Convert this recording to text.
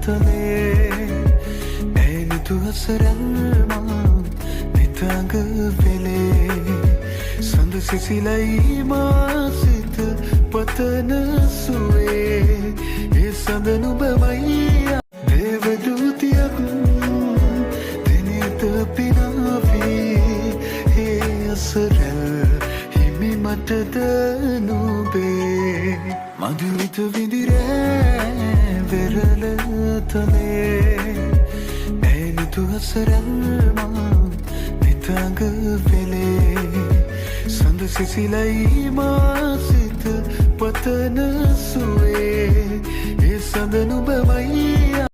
තලේ. ඇය නිතු හසරල් මා නිතඟ වෙලේ. සඳ සිසිලයි මා සිත පතන සුවේ. ඒ සඳ නුඹමයි. දේවදූතියක් දෙනෙත පිනාවී. ඒ අසරැල් හිමි මටද නුබේ. මధుවිත විඳිරෑ වෙරළ තලේ. ඇය නිතු හසරැල් මා නිතඟ වෙලේ. සඳ සිසිලයි මා සිත පතන සුවේ. ඒ සඳ නුඹමයි.